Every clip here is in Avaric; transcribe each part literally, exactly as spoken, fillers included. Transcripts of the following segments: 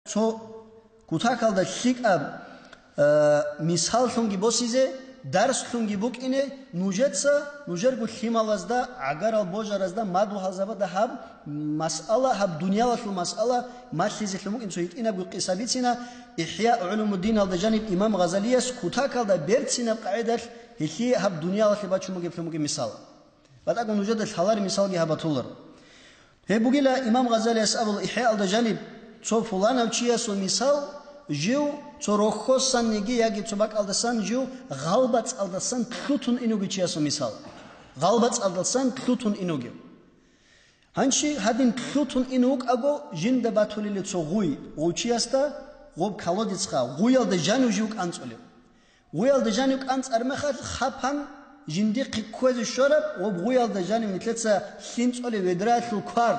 Цо кутакалда лъикӀаб, э, мисаллъунги босизе, дарслъунги букӀине нужеца, нужерго лъималазда, гӀагарал божаразда, мадугьалзабада гьаб масъала, гьаб дуниялалъул масъала малъизелъун букӀин цо гьитӀинабго къиса бицина. ИхӀя гӀулумуддиналда жаниб имам Гъазалияс кутакалда берцинаб къагӀидалъ гьелъие гьаб дуниялалъе бачун бугеблъун бугеб мисал. БатӀаго нужеда лъалареб мисалги гьаб батуларо. Гьеб бугила имам Гъазалияс абула ИхӀяалда жаниб, цо пуланав чиясул мисал, жив цо рохьосанниги яги цо бакӀалдасан жив гъалбацӀалдасан лъутун инуги чиясул мисал. ГъалбацӀалдасан лъутун инуги. Гьанчи гьадин лъутун ин вукӀаго, жинда батулила цо гъуй, гъувчиясда гъоб колодецха, гъуялда жанив жив кӀанцӀулев. Гъуялда жанив кӀанцӀар мехалъ хапан жиндихъе кквезе щвараб гъоб гъуялда жанив нилъеца лъинцӀолеб ведраялъул квар.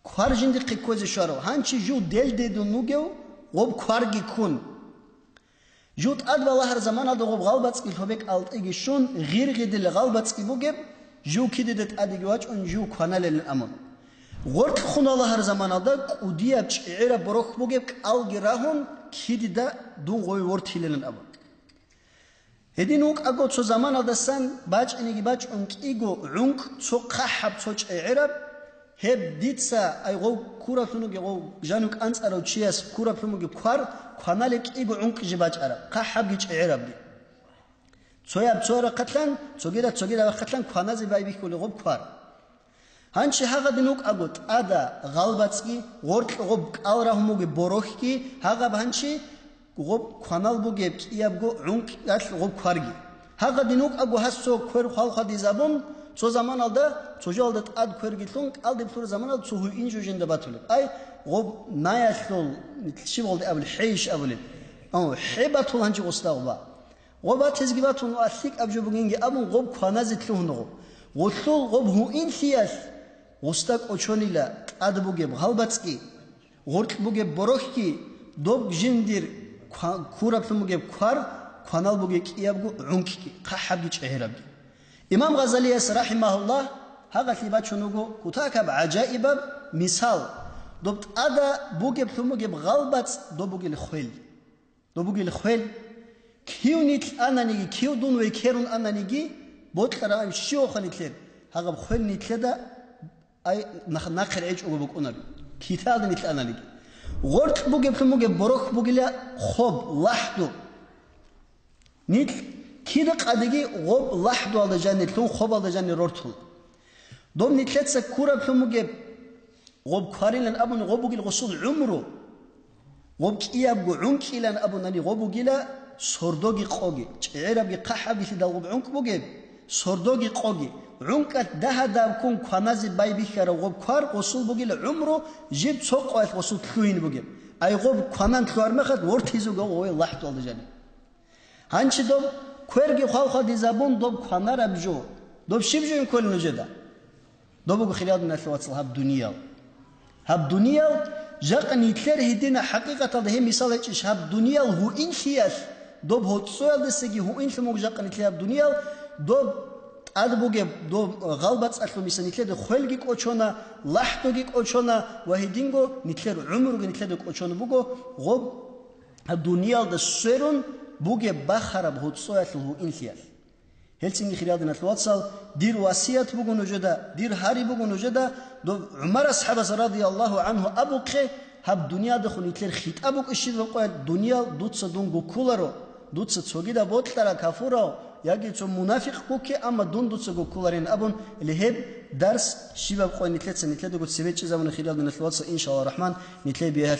Квар жиндихъе кквезе щварав. Гьанчи жив делдедун вугев гъоб кварги ккун. Жив тӀад балагьар заманалда гъоб гъалбацӀги лъобекӀ алтӀиги щун, гъиргъидил гъалбацӀги бугеб, жив кидеде тӀадеги вачӀун, жив кваналилан амун. Гъоркь хун валагьар заманалда кӀудияб чӀегӀераб борохь бугеб кӀалги рагьун, кидеда дун гъой вортилилан абун. Гьедин вукӀаго цо заманалдасан бачӀинеги бачӀун кӀиго гӀункӀ цо хъахӀаб цо чӀегӀераб, гьеб дица ай гъов ккураблъун вугев гъов жанив кӀанцӀарав чияс ккураблъун вугеб квар, кваналеб кӀиго гӀункӀ жиб бачӀараб, хъахӀабги чӀегӀерабги. Цояб цо рахъалъан, цогидаб цогидаб рахъалъан кваназе байбихьулеб гъоб квар. Гьанчи гьагъадин вукӀаго тӀада гъалбацӀги, гъоркь гъоб кӀал рагьун бугеб борохьги, гьагъаб гьанчи гъоб кванал бугеб кӀиябго гӀункӀалъ гъоб кварги. Гьагъадин вукӀаго гьас цо квер хвалхвадизабун, цо заманалда, цо жоялда тӀад квергилъун, кӀалдиб лъураб заманалда цо гьуин жужинда батулеб. Ай, гъоб наялъул, щиб гъолде абулеб, хӀейищ абулеб. О, хӀей батул гьанчи гъосда гъоба. Гъоб батизги батун ва лъикӀаб жо бугинги абун, гъоб кваназе лъугьун гъо. Гъолъул гъоб гьуинлъиялъ гъусда кӀочонила тӀад бугеб гъалбацӀги, гъоркь бугеб борохьги, доб жиндир ква-, ккураблъун бугеб квар, кванал бугеб кӀиябго гӀункӀги, хъахӀабги чӀегӀерабги. Имам Гъазалияс, рахӀимагьуллагь, гьагъалъи бачун вуго кутакаб гӀажаибаб мисал, доб тӀада бугеблъун бугеб гъалбацӀ, доб бугел хвел. Доб бугел хвел. Кив нилъ ананиги, кив дун векерун ананиги, бокьараб щиваха нилъер, гьагъаб хвел нилъеда, ай, нах-, нахъе гӀечӀого букӀунар, киталда нилъ ананиги. Гъоркь бугеблъун бугеб борохь бугила хоб, лахӀду. Нилъ кида къадиги гъоб лахӀдуялда жанир лъун, хобалда жанир рортула. Доб нилъеца ккураблъун бугеб гъоб кварилан абуни гъоб бугил гъусул гӀумру, гъоб кӀиябго гӀункӀилан абунани гъоб бугила сордоги къоги, чӀегӀерабги хъахӀабги лъидал гъоб гӀункӀ бугеб, сордоги къоги, гӀункӀалъ дагьадаб ккун кваназе байбихьараб гъоб квар гъусул бугила гӀумру жиб цо къоялъ гъусул лъугьин бугеб. Ай гъоб кванан лъугьар мехалъ вортизе вуго гъове лахӀдуялда жаниб. Гьанчи доб кверги хвалхвадизабун доб кванараб жо. Доб щиб жоин кколин нужеда? Доб буго, хириял диналъул вацал, гьаб дуниял. Гьаб дуниял жакъа нилъер гьедина хӀакъикъаталда гьеб мисал гьечӀищ, гьаб дуниял гьуинлъиялъ, доб гьоцӀоялдасаги гьуинлъун буго жакъа нилъер гьаб дуниял, доб тӀад бугеб, доб гъалбацӀалъул мисал нилъеда хвелги кӀочона, лахӀдуги кӀочона ва гьединго нилъер гӀумруги нилъеда кӀочон буго гъоб Гьаб дуниялда сверун бугеб бахараб гьоцӀоялъул гьуинлъиялъ. Гьелцинги, хириял диналъул вацал, дир васият буго нужеда, дир гьари буго нужеда, доб ГӀумар асхӀабас радияллагьу гӀангьу абухъе, гьаб дуниядахун нилъер хитӀаб букӀищидаб къоялъ, дуниял дуца дун гуккуларо, дуца цогидаб бокьараб кафурав яги цо мунафикъ гукке, амма дун дуца гуккуларин абун, гьеб дарс щибаб къоялъ нилъеца нилъедаго цебе чӀезабуна, хириял диналъул вацал, иншаллагьу рахӀман, нилъее бигьалъул.